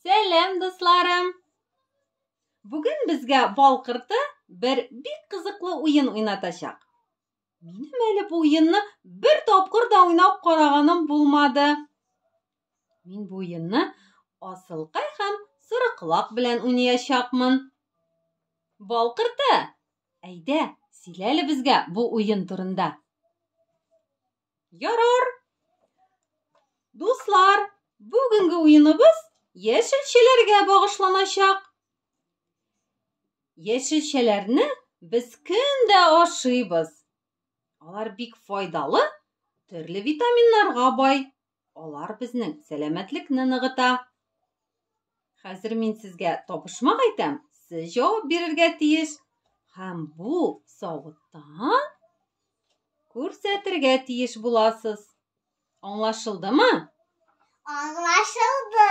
Сәлам, дусларым! Бүген безгә бал корты бер бик кызыклы уен уйнатачак. Минем әле бу уенны бер тапкыр да уйнап караганым булмады. Мин бу уенны Асылкай һәм Сорыколак белән уйнаячакмын. Бал корты, әйдә, сөйлә әле безгә бу уен турында. Ярар. Дуслар, бүгенге уеныбыз яшелчәләргә багышланачак. Яшелчәләрне без көн дә ашыйбыз. Алар бик файдалы, төрле витаминнарга бай. Алар безнең сәламәтлекне ныгыта. Хәзер мин сезгә табышмак әйтәм, сез җавап бирергә тиеш. Һәм бу савыттан күрсәтергә тиеш буласыз. Аңлашылдымы? Аңлашылды.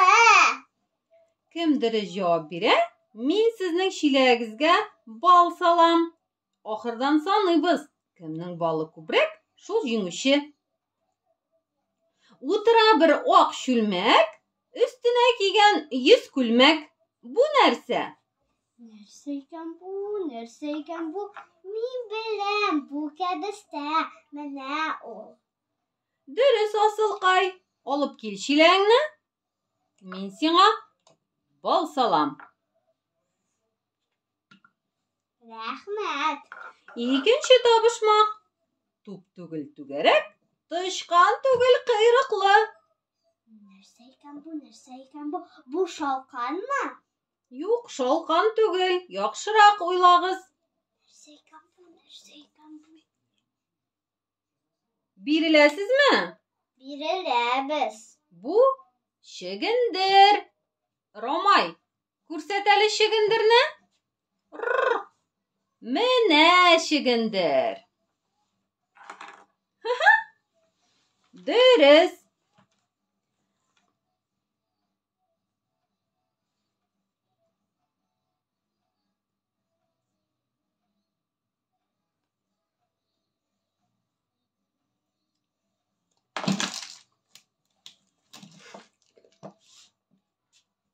Кем дөрес җавап бирә, мин сезнең чиләгегезгә бал салам. Ахырдан саныйбыз. Кемнең балы күбрәк, шул җиңүче. Утыра бер ак чүлмәк, өстенә кигән йөз күлмәк. Бу нәрсә? Нәрсә икән бу? Нәрсә икән бу? Мин беләм, бу кәбестә. Менә ул. Дөрес, асылкай. Алып кил чиләгеңне. Мин сиңа бал салам. Рәхмәт. Икенче табышмак. Туп түгел түгәрәк, тычкан түгел кыйрыклы. Нәрсә икән бу? Нәрсә икән бу? Бу шалканмы? Юк, шалкан түгел. Яхшырак уйлагыз. Нәрсә икән бу? Нәрсә икән бу? Биреләсезме? Биреләбез. Бу чегендер. Ромай, күрсәт әле чегендерне. Менә чегендер. Дөрес.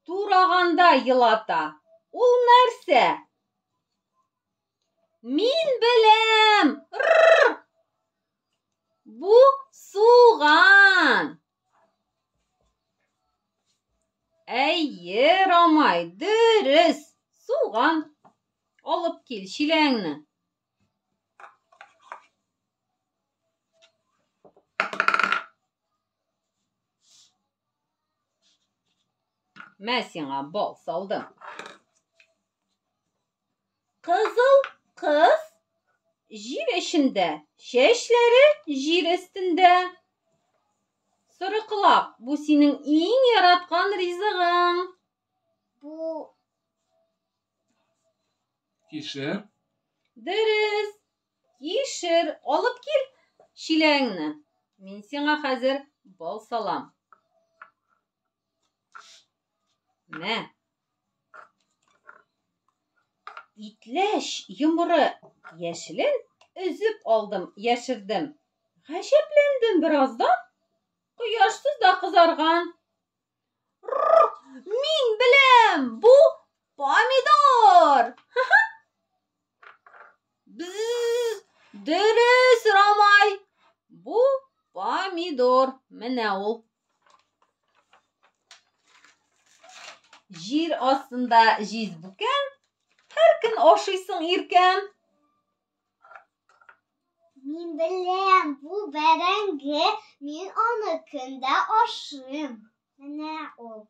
Тураганда елата. Ул нәрсә? Мин беләм. Бу суган. Әйе, Рамай, дөрес. Суган. Алып кил чиләңне. Мә сиңа бал салдым. Кызыл кыз җир эчендә, чәчләре җир өстендә. Сорыколак, бу синең иң яраткан ризыгың. Бу Кишер. Дөрес. Кишер. Алып кил чиләгеңне. Мин сиңа хәзер бал салам. Мә. Итләч йомры яшелен өзеп алдым, яшердем. Гаҗәпләндем бераздан. Кояшсыз да кызарган. Мин беләм, бу помидор. Бз, дөрес, Рамай. Бу помидор. Менә ул. Җир астында җиз бүкән, һәр көн ашыйсың иркән. Мин беләм, бу бәрәңге, мин аны көндә ашыйм. Менә ул.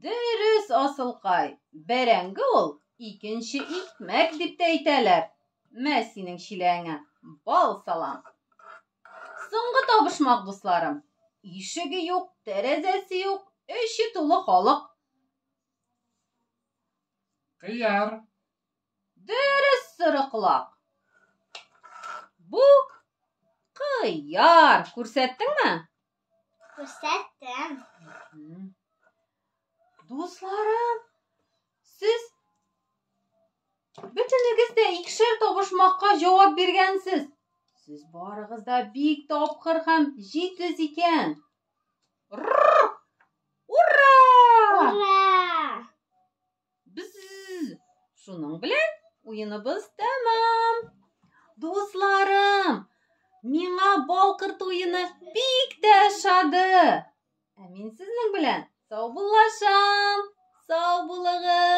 Дөрес, асылкай. Бәрәңге ул икенче икмәк дип тә әйтәләр. Мә синең чиләгеңә бал салам. Соңгы табышмак, дусларым. Ишеге юк, тәрәзәсе юк, эче тулы халык. Кыяр. Дөрес, соры колак. Бу кыяр. Күрсәттеңме? Күрсәттем. Дусларым, сез бөтенегез дә икешәр табышмакка җавап биргәнсез. Сез барыгыз да бик тапкыр һәм җитез икән. Ура! Ура! Уеныбыз тәмам. Дусларым, миңа бал корты уены бик тә ошады. Ә мин сезнең белән саубуллашам. Сау булыгыз.